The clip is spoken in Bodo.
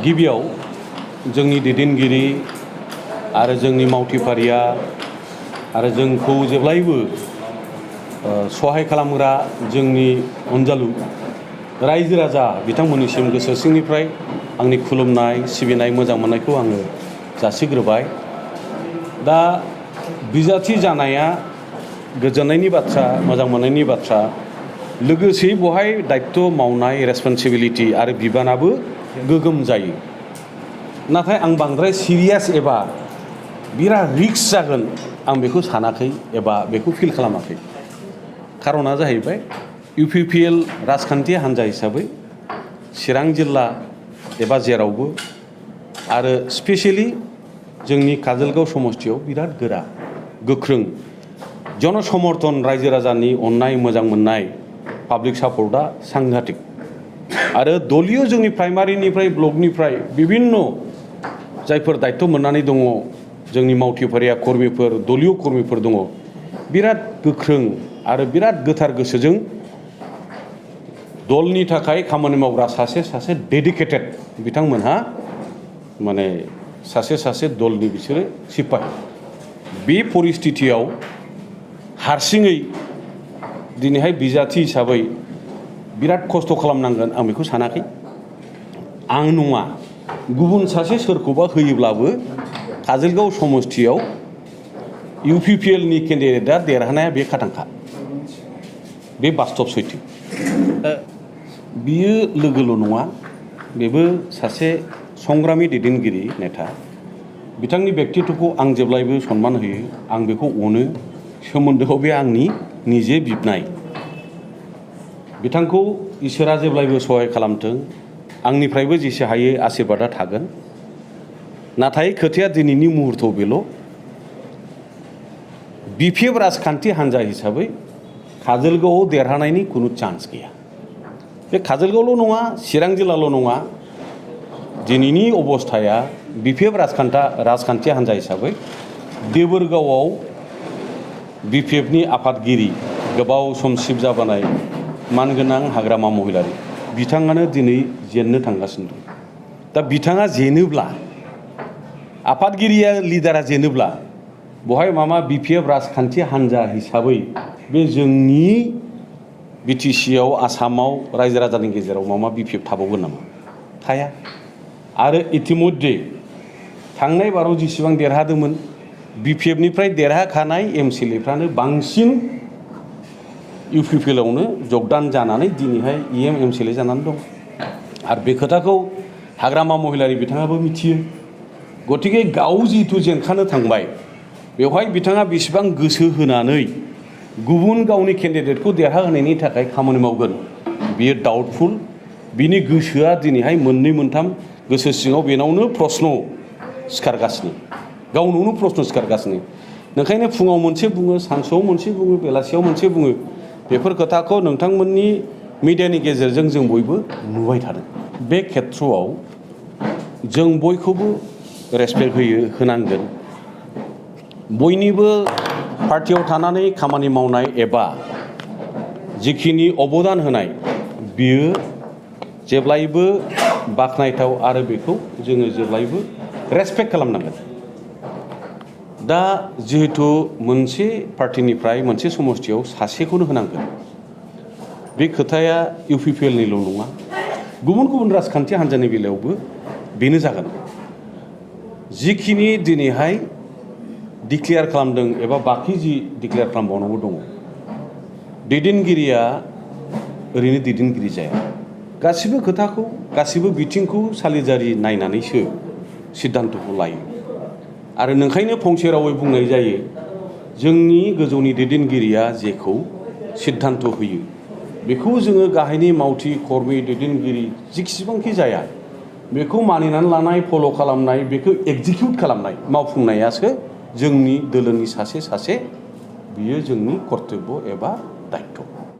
गिबियाव जोंनि दैदेनगिरि आरो जोंनि मावथिफारिया आरो जोंखौ जेब्लायबो सहाय खालामग्रा जोंनि अनजालु रायजो राजा बिथांमोननिसिम गोसो सिंनिफ्राय आंनि खुलुमनाय सिबिनाय मोजां मोननायखौ आङो जासिग्रोबाय। दा बिजाथि जानाया गोजोननायनि बाथ्रा, मोजां मोननायनि बाथ्रा, लोगोसे बहाय दायित्व मावनाय रेसपन्सिबिलिटि आरो बिबानाबो गोगोम जायो। नाथाय आं बांद्राय सिरियास एबा बिराद रिक्स जागोन आं बेखौ सानाखै एबा बेखौ फिल खालामाखै। खारना जाहैबाय UPPL राजखान्थि हान्जा हिसाबै चिरां जिल्ला एबा जेरावबो आरो स्पेसियेलि जोंनि काजलगाव समस्थियाव बिराद गोरा गोख्रों जनसमर्थन रायजो राजानि अननाय मोजां मोननाय पाब्लिक सापर्टआ सांघातिक आरो दलिय जोंनि प्राइमारिनिफ्राय ब्लकनिफ्राय बिभिन्न जायफोर दायित्व मोननानै दङ जोंनि मावथिफारिया कर्मिफोर दलिय कर्मिफोर दङ बिराद गोख्रों आरो बिराद गोथार गोसोजों दलनि थाखाय खामानि मावग्रा सासे डेडिकेटेड बिथांमोनहा माने सासे दलनि बिसोरो सिपाहि। बे परिस्थितियाव हारसिङै दिनैहाय बिजाथि हिसाबै बिराद खस्थ' खालामनांगोन आं बेखौ सानाखै। आं नङा गुबुन सासे सोरखौबा होयोब्लाबो काजलगाव समस्थियाव UPPLनि केन्डिडेटआ देरहानाया बे खाथांखा, बे बास्तब सैथो। बियो लोगोल' नङा, बेबो सासे संग्रामि दैदेनगिरि नेता। बिथांनि व्यक्तित्वखौ आं जेब्लायबो सनमान होयो, आं बेखौ अनो। सोमोन्दोआव बे आंनि निजे बिबनाय। बिथांखौ इसोरा जेब्लायबो सहाय खालामथों, आंनिफ्रायबो जेसे हायो आशीर्बादा थागोन। नाथाय खोथाया दिनैनि मुहुर्तआव बेल' BPF राजखान्थि हान्जा हिसाबै काजलगावआव देरहानायनि खुनु चान्स गैया। बे काजलगावल' नङा, चिरां जिल्लाल' नङा, दिनैनि अबस्थाया BPF राजखान्थि हान्जा हिसाबै देबोरगावआव BPFनि आफादगिरि गोबाव सम सिफ जाबोनाय मानगोनां हाग्रामा महिलारि बिथाङानो दिनै जेननो थांगासिनो दं। दा बिथाङा जेनोब्ला, आफादगिरिया लिडारा जेनोब्ला बहाय मामा BPF राजखान्थि हान्जा हिसाबै बे जोंनि BTCआव आसामाव रायजो राजानि गेजेराव मामा BPF थाबावगोन नामा? थाया। आरो इतिमध्य थांनाय बाराव जेसेबां देरहादोंमोन BPFनिफ्राय देरहाखानाय MCLAफ्रानो बांसिन UPPLआवनो जगदान जानानै दिनैहाय EM MCLA जानानै दं। आरो बे खोथाखौ हाग्रामा महिलारि बिथाङाबो मिथियो। गतिके गाव जिहेतु जेनखानो थांबाय बेवहाय बिथाङा बेसेबां गोसो होनानै गुबुन गावनि केन्डिडेटखौ देरहाहोनायनि थाखाय खामानि मावगोन बियो डाउटफुल। बिनि गोसोआ दिनैहाय मोननै मोनथाम गोसो सिङाव बेनावनो प्रश्न सिखारगासिनो, गावनावनो प्रश्न सिखारगासिनो। ओंखायनो फुङाव मोनसे बुङो, सानसुआव मोनसे बुङो, बेलासियाव मोनसे बुङो। बेफोर खोथाखौ नोंथांमोननि मिडियानि गेजेरजों जों बयबो नुबाय थादों। बे खेथ्रआव जों बयखौबो रेसपेक्ट होनांगोन। बयनिबो पार्टियाव थानानै खामानि मावनाय एबा जिखिनि अबदान होनाय बियो जेब्लायबो बाख्नायथाव आरो बेखौ जोङो जेब्लायबो रेसपेक्ट खालामनांगोन। दा जिहेतु मोनसे पार्टिनिफ्राय मोनसे समस्थियाव सासेखौनो होनांगोन, बे खोथाया UPPLनिल' नङा, गुबुन राजखान्थि हान्जानि बेलायावबो बेनो जागोन। जिखिनि दिनैहाय डिक्लेयार खालामदों एबा बाखि जि डिक्लेयार खालामबावनांगौ दङ, दैदेनगिरिया ओरैनो दैदेनगिरि जाया। गासिबो खोथाखौ, गासिबो बिथिंखौ सालिजारि नायनानैसो सिद्धान्तखौ लायो। आरो नोंखायनो फंसे रावै बुंनाय जायो, जोंनि गोजौनि दैदेनगिरिया जेखौ सिद्धान्त होयो बेखौ जोङो गाहायनि मावथि कर्मि दैदेनगिरि जेसेबांखि जाया बेखौ मानिनानै लानाय, फल' खालामनाय, बेखौ एक्जिकिउट खालामनाय, मावफुंनायासो जोंनि दोलोनि सासे बियो जोंनि कर्तब्य एबा दायित्व।